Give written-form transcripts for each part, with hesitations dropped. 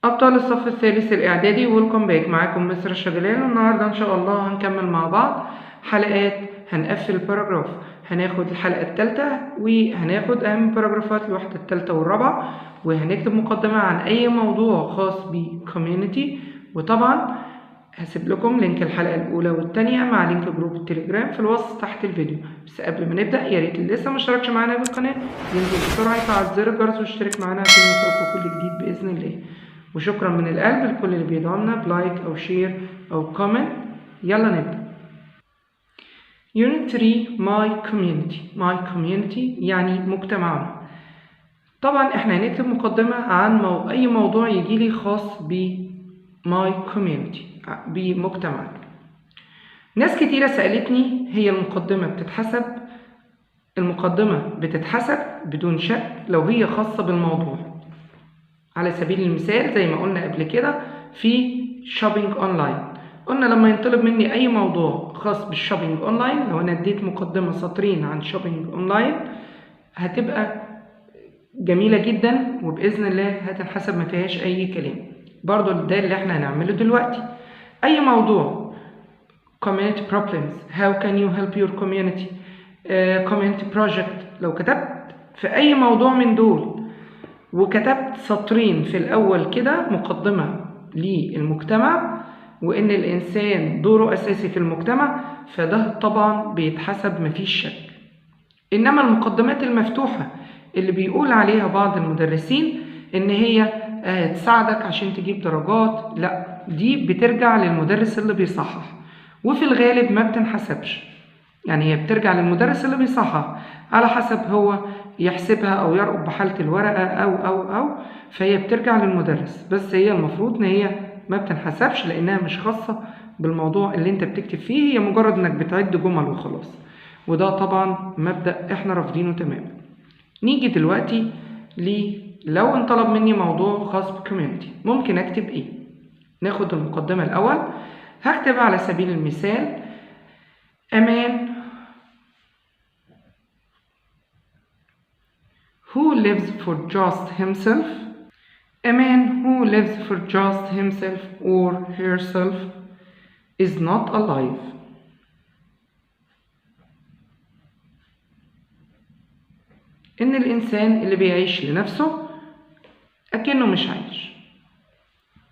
أبطال الصف الثالث الإعدادي، welcome back. معاكم مستر شجلال، والنهاردة إن شاء الله هنكمل مع بعض حلقات هنقفل paragraph. هناخد الحلقة الثالثة وهناخد أهم paragraph ات الوحدة الثالثة والرابعة، وهنكتب مقدمة عن أي موضوع خاص ب community. وطبعا هسيب لكم link الحلقة الأولى والثانية مع link group التليجرام في الوصف تحت الفيديو. بس قبل ما نبدأ، يا ريت اللي لسه ما اشتركش معانا بالقناة ينزل بسرعة يفعل زر الجرس ويشترك معانا عشان يوصلكم كل جديد بإذن الله. وشكرا من القلب لكل اللي بيدعمنا ب like أو share أو comment. يلا نبدأ. Unit 3 My Community. My Community يعني مجتمعنا. طبعا احنا هنكتب مقدمة عن أي موضوع يجيلي خاص ب My Community، بمجتمعنا. ناس كتيرة سألتني هي المقدمة بتتحسب؟ المقدمة بتتحسب بدون شك لو هي خاصة بالموضوع. على سبيل المثال زي ما قلنا قبل كده في shopping online، قلنا لما ينطلب مني اي موضوع خاص بال shopping online، لو انا اديت مقدمة سطرين عن shopping online هتبقى جميلة جدا وبإذن الله هتنحسب، ما فيهاش اي كلام. برضو ده اللي احنا هنعمله دلوقتي. اي موضوع community problems، how can you help your community، community project، لو كتبت في اي موضوع من دول وكتبت سطرين في الاول كده مقدمة للمجتمع وان الانسان دوره اساسي في المجتمع، فده طبعا بيتحسب مفيش شك. انما المقدمات المفتوحة اللي بيقول عليها بعض المدرسين ان هي تساعدك عشان تجيب درجات، لا، دي بترجع للمدرس اللي بيصحح، وفي الغالب ما بتنحسبش. يعني هي بترجع للمدرس اللي بيصحح على حسب هو يحسبها او يرقب بحالة الورقة او او او فهي بترجع للمدرس، بس هي المفروض ان هي ما بتنحسبش لانها مش خاصة بالموضوع اللي انت بتكتب فيه، هي مجرد انك بتعد جمل وخلاص. وده طبعا مبدأ احنا رافضينه تماما. نيجي دلوقتي لو انطلب مني موضوع خاص ب community ممكن اكتب ايه؟ ناخد المقدمة الاول. هكتب على سبيل المثال A man who lives for just himself, a man who lives for just himself or herself is not alive. إن الإنسان اللي بيعيش لنفسه أكنه مش عايش.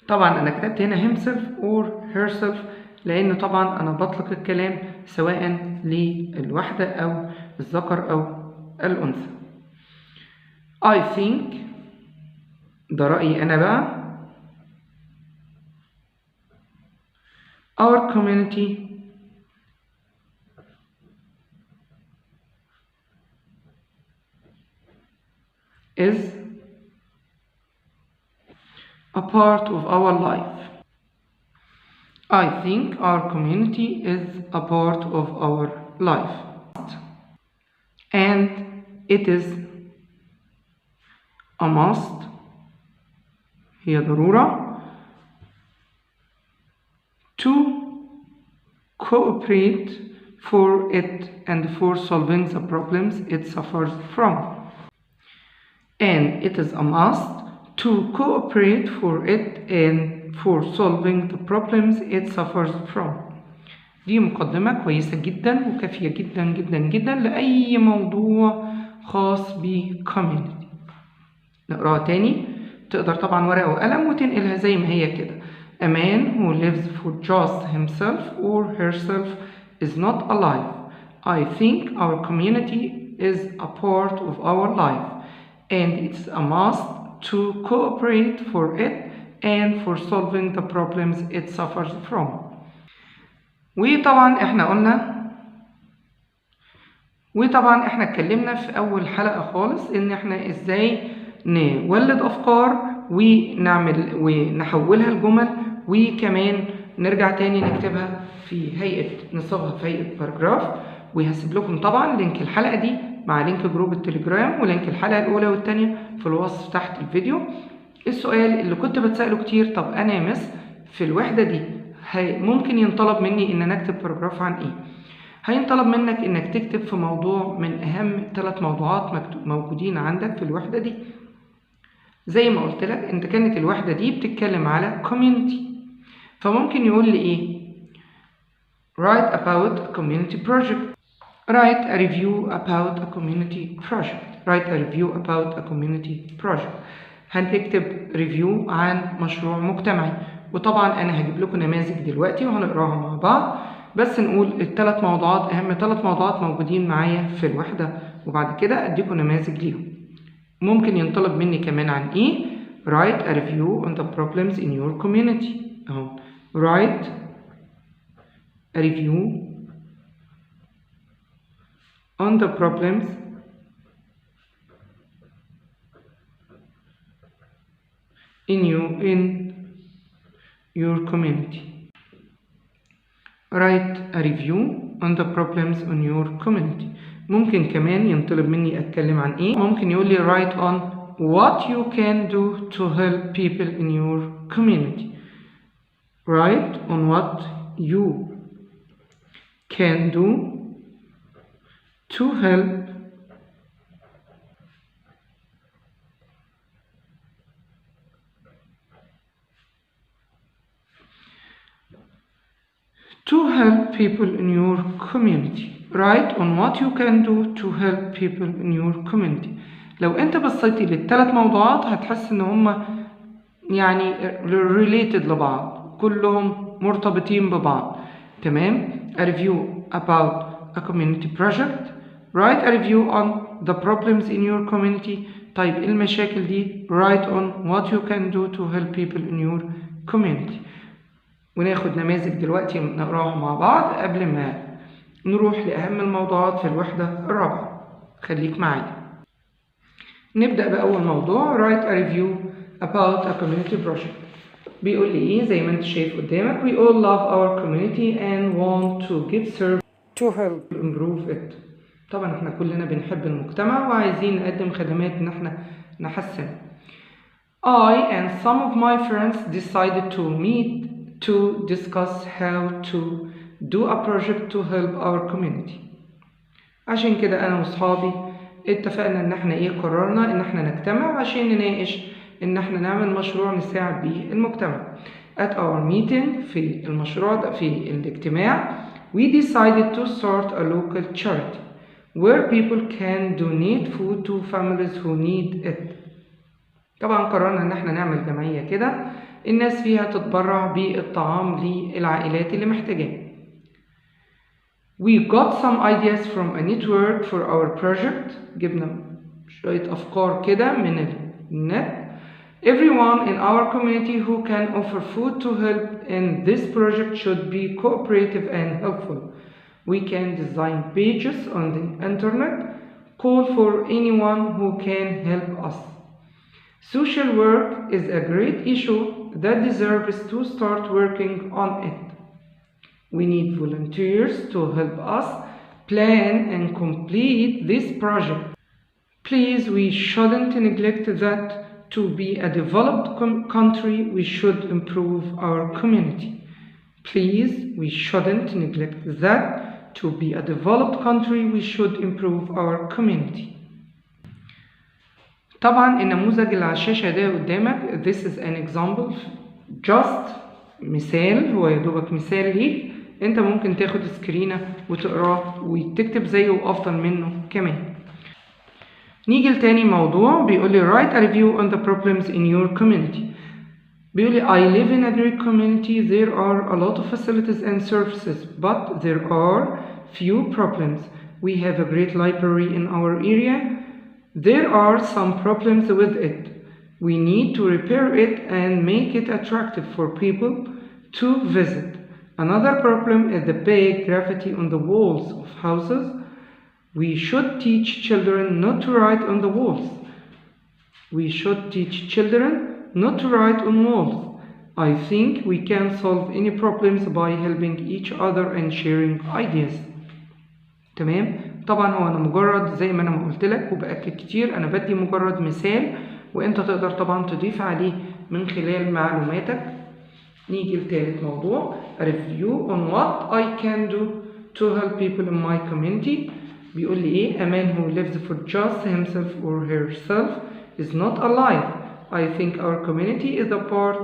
طبعا أنا كتبت هنا himself or herself لأن طبعا أنا بطلق الكلام سواء للوحدة أو الذكر أو الأنثى. I think، ده رأيي أنا بقى، our community is a part of our life. I think our community is a part of our life and it is a must، هي ضرورة، to cooperate for it and for solving the problems it suffers from. And it is a must to cooperate for it and for solving the problems it suffers from. دي مقدمة كويسة جدا وكافية جدا جدا جدا لأي موضوع خاص ب community. نقراها تاني، تقدر طبعا ورقة وقلم وتنقلها زي ما هي كده. A man who lives for just himself or herself is not alive. I think our community is a part of our life and it's a must to cooperate for it and for solving the problems it suffers from. وطبعا احنا قلنا، وطبعا احنا اتكلمنا في اول حلقة خالص ان احنا ازاي نولد افكار ونعمل ونحولها لجمل، وكمان نرجع تاني نكتبها في هيئة، نصيغها في هيئة paragraph. وهسيب لكم طبعا link الحلقة دي مع link group التليجرام و link الحلقة الأولى والتانية في الوصف تحت الفيديو. السؤال اللي كنت بتسأله كتير، طب أنا يا miss في الوحدة دي ممكن ينطلب مني إن أنا أكتب paragraph عن إيه؟ هينطلب منك إنك تكتب في موضوع من أهم 3 موضوعات موجودين عندك في الوحدة دي. زي ما قلت لك انت كانت الوحدة دي بتتكلم على community، فممكن يقول لي ايه؟ write about a community project، write a review about a community project، write a review about a community project. هنكتب review عن مشروع مجتمعي، وطبعا انا هجيب لكم نماذج دلوقتي وهنقراها مع بعض، بس نقول الثلاث موضوعات، اهم ثلاث موضوعات موجودين معايا في الوحدة، وبعد كده اديكم نماذج ليهم. ممكن ينطلب مني كمان عن ايه؟ write a review on the problems in your community. اهو write a review on the problems in your community. Write a review on the problems on your community. ممكن كمان ينطلب مني أتكلم عن إيه؟ ممكن يقول لي write on what you can do to help people in your community. Write on what you can do to help people in your community. Write on what you can do to help people in your community. لو انت بصيتي للثلاث موضوعات هتحس ان هما يعني related لبعض، كلهم مرتبطين ببعض. تمام؟ A review about a community project, write a review on the problems in your community. طيب المشاكل دي write on what you can do to help people in your community. وناخد نماذج دلوقتي نقراها مع بعض قبل ما نروح لأهم الموضوعات في الوحدة الرابعة. خليك معايا. نبدأ بأول موضوع write a review about a community project. بيقول لي إيه؟ زي ما أنت شايف قدامك، we all love our community and want to give service to help improve it. طبعا احنا كلنا بنحب المجتمع وعايزين نقدم خدمات إن احنا نحسن. I and some of my friends decided to meet to discuss how to do a project to help our community. عشان كده أنا وصحابي اتفقنا إن احنا إيه، قررنا إن احنا نجتمع عشان نناقش إن احنا نعمل مشروع نساعد بيه المجتمع. At our meeting، في المشروع ده في الاجتماع، we decided to start a local charity where people can donate food to families who need it. طبعا قررنا إن احنا نعمل جمعية كده الناس فيها تتبرع بالطعام للعائلات اللي محتاجاه. We got some ideas from a network for our project. جبنا شوية أفكار كده من النت. Everyone in our community who can offer food to help in this project should be cooperative and helpful. We can design pages on the internet. Call for anyone who can help us. Social work is a great issue that deserves to start working on it. We need volunteers to help us plan and complete this project. Please, we shouldn't neglect that to be a developed country, we should improve our community. Please, we shouldn't neglect that to be a developed country, we should improve our community. طبعا النموذج اللي على الشاشة ده قدامك، this is an example, just مثال، هو يا دوبك مثال ليك، انت ممكن تاخد سكرينة وتقراه وتكتب زيه وافضل منه كمان. نيجي لتاني موضوع، بيقول لي write a review on the problems in your community. بيقول لي I live in a great community, there are a lot of facilities and services, but there are few problems. We have a great library in our area. There are some problems with it. We need to repair it and make it attractive for people to visit. Another problem is the big graffiti on the walls of houses. We should teach children not to write on the walls. We should teach children not to write on walls. I think we can solve any problems by helping each other and sharing ideas. تمام؟ طبعا هو انا مجرد زي ما انا ما قلت لك وبأكد كتير، انا بدي مجرد مثال وانت تقدر طبعا تضيف عليه من خلال معلوماتك. نيجي لتالت موضوع، review on what I can do to help people in my community. بيقول لي ايه؟ A man who lives for just himself or herself is not alive. I think our community is a part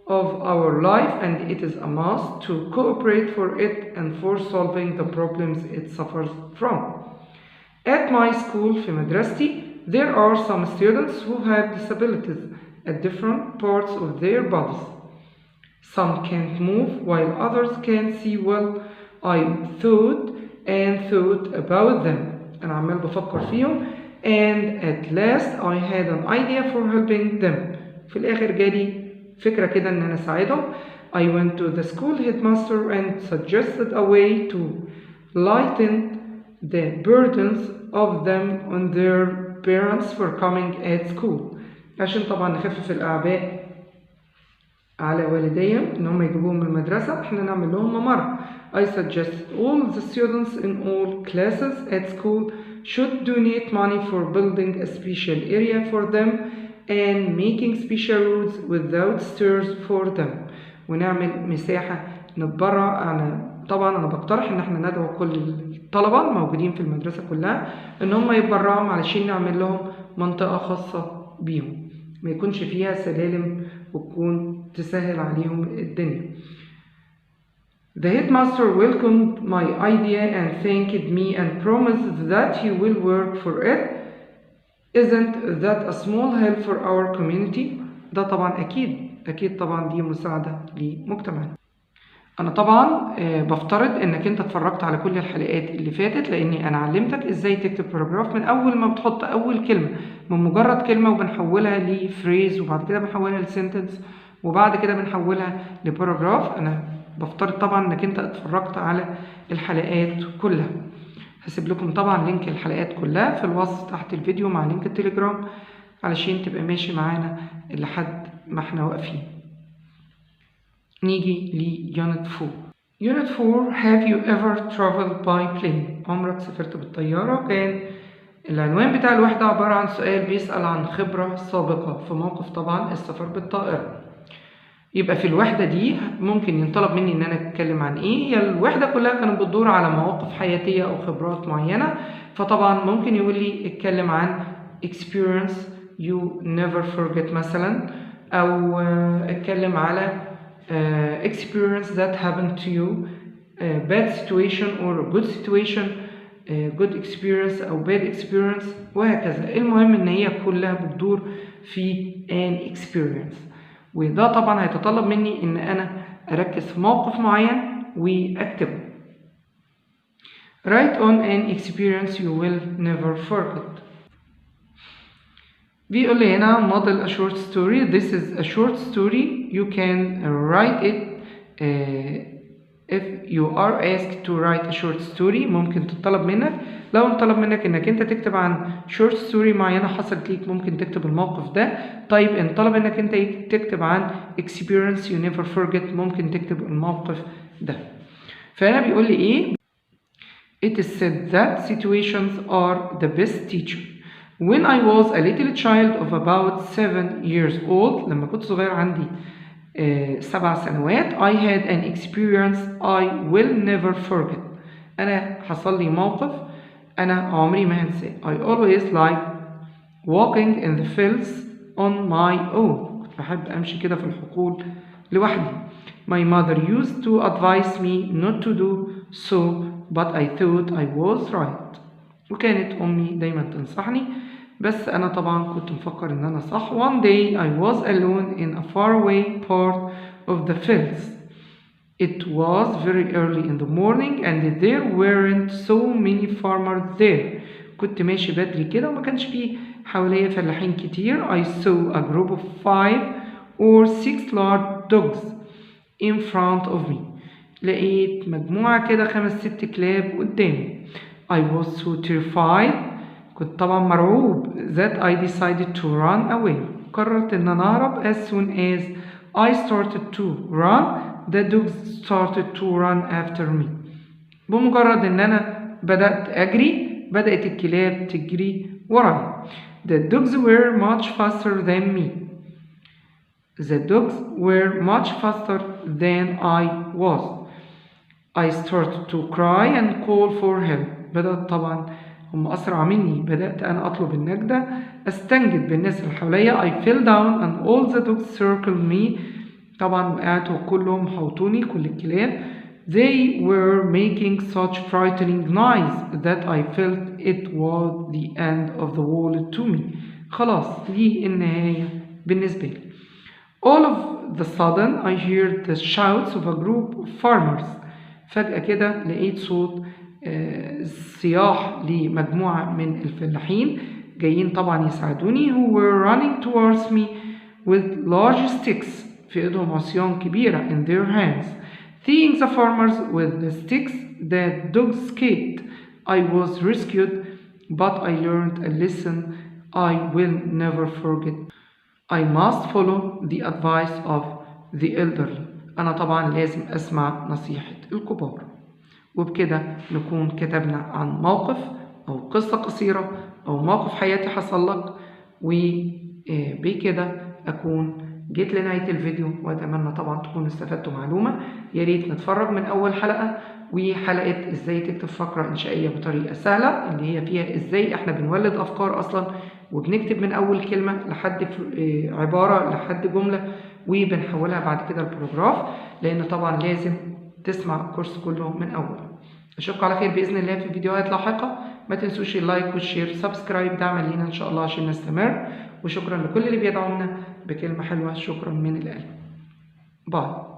of our life and it is a must to cooperate for it and for solving the problems it suffers from. At my school, في مدرستي, there are some students who have disabilities at different parts of their bodies. Some can't move while others can see well. I thought and thought about them. أنا عمال بفكر فيهم. And at last I had an idea for helping them. في الآخر جالي فكرة كده إن أنا أساعدهم. I went to the school headmaster and suggested a way to lighten the burdens of them on their parents for coming at school. عشان طبعا نخفف الأعباء على والديهم إن هم يجيبوهم من المدرسة، إحنا نعمل لهم ممر. I suggest all the students in all classes at school should donate money for building a special area for them and making special roads without stairs for them. ونعمل مساحة نتبرع. أنا طبعا بقترح إن احنا ندعو كل الطلبة الموجودين في المدرسة كلها إن هم يتبرعوا علشان نعمل لهم منطقة خاصة بيهم ما يكونش فيها سلالم وتكون تسهل عليهم الدنيا. The headmaster welcomed my idea and thanked me and promised that he will work for it. Isn't that a small help for our community? ده طبعا أكيد طبعا دي مساعدة لمجتمعنا. أنا طبعا بفترض إنك أنت اتفرجت على كل الحلقات اللي فاتت، لأني أنا علمتك إزاي تكتب paragraph من أول ما بتحط أول كلمة، من مجرد كلمة وبنحولها ل phrase، وبعد كده بنحولها ل sentence، وبعد كده بنحولها ل paragraph. أنا بفترض طبعا إنك أنت اتفرجت على الحلقات كلها. هسيب لكم طبعا link الحلقات كلها في الوصف تحت الفيديو مع link التليجرام علشان تبقى ماشي معانا لحد ما احنا واقفين. نيجي ل unit 4. Unit 4, Have you ever traveled by plane؟ عمرك سافرت بالطيارة؟ كان العنوان بتاع الوحدة عبارة عن سؤال بيسأل عن خبرة سابقة في موقف طبعا السفر بالطائرة. يبقى في الوحدة دي ممكن ينطلب مني ان انا اتكلم عن ايه. هي الوحدة كلها كانت بتدور على مواقف حياتية او خبرات معينة، فطبعا ممكن يقول لي اتكلم عن experience you never forget مثلا، او اتكلم على experience that happened to you, bad situation or good situation, good experience أو bad experience وهكذا. المهم إن هي كلها بتدور في an experience، وده طبعا هيتطلب مني إن أنا أركز في موقف معين وأكتبه. Write on an experience you will never forget. بيقول لي هنا model a short story. This is a short story. You can write it if you are asked to write a short story. ممكن تطلب منك، لو انطلب منك انك انت تكتب عن short story معينة حصلت ليك ممكن تكتب الموقف ده. طيب انطلب انك انت تكتب عن experience you never forget، ممكن تكتب الموقف ده. فهنا بيقول لي ايه؟ It is said that situations are the best teacher. When I was a little child of about 7 years old, لما كنت صغير عندي 7 سنوات، I had an experience I will never forget. أنا حصل لي موقف أنا عمري ما هنساه. I always liked walking in the fields on my own. كنت بحب أمشي كده في الحقول لوحدي. My mother used to advise me not to do so, but I thought I was right. وكانت أمي دايما تنصحني، بس أنا طبعا كنت مفكر إن أنا صح. One day I was alone in a faraway part of the fields. It was very early in the morning and there weren't so many farmers there. كنت ماشي بدري كده وما كانش فيه حواليا فلاحين كتير. I saw a group of 5 or 6 large dogs in front of me. لقيت مجموعة كده 5-6 كلاب قدامي. I was so terrified. كنت طبعا مرعوب that I decided to run away. قررت إن أنا أهرب. As soon as I started to run, the dogs started to run after me. بمجرد إن أنا بدأت أجري بدأت الكلاب تجري وراي. The dogs were much faster than me. The dogs were much faster than I was. I started to cry and call for help. بدأت طبعا هم أسرع مني. بدأت أنا أطلب النجدة، أستنجد بالناس اللي حواليا. I fell down and all the dogs circled me. طبعا وقعت وكلهم حوطوني، كل الكلاب. They were making such frightening noise that I felt it was the end of the world to me. خلاص دي النهاية بالنسبة لي. All of the sudden I heard the shouts of a group of farmers. فجأة كده لقيت صوت صياح لمجموعة من الفلاحين جايين طبعا يساعدوني، who were running towards me with large sticks، في ايدهم عصيان كبيرة، in their hands. Seeing the farmers with the sticks, the dogs escaped. I was rescued, but I learned a lesson I will never forget. I must follow the advice of the elderly. أنا طبعا لازم أسمع نصيحة الكبار. وبكده نكون كتبنا عن موقف أو قصة قصيرة أو موقف حياتي حصل لك. وبكده أكون جيت لنهاية الفيديو، وأتمنى طبعا تكونوا استفدتوا معلومة. يا ريت نتفرج من أول حلقة، وحلقة إزاي تكتب فقرة إنشائية بطريقة سهلة، اللي هي فيها إزاي إحنا بنولد أفكار أصلا، وبنكتب من أول كلمة لحد عبارة لحد جملة، وبنحولها بعد كده ل paragraph، لأن طبعا لازم تسمع الكورس كله من أوله. أشوفكم على خير بإذن الله في فيديوهات لاحقة. ما تنسوش ال like وال share، subscribe، دعما لينا إن شاء الله عشان نستمر. وشكرا لكل اللي بيدعمنا بكلمة حلوة، شكرا من القلب. Bye.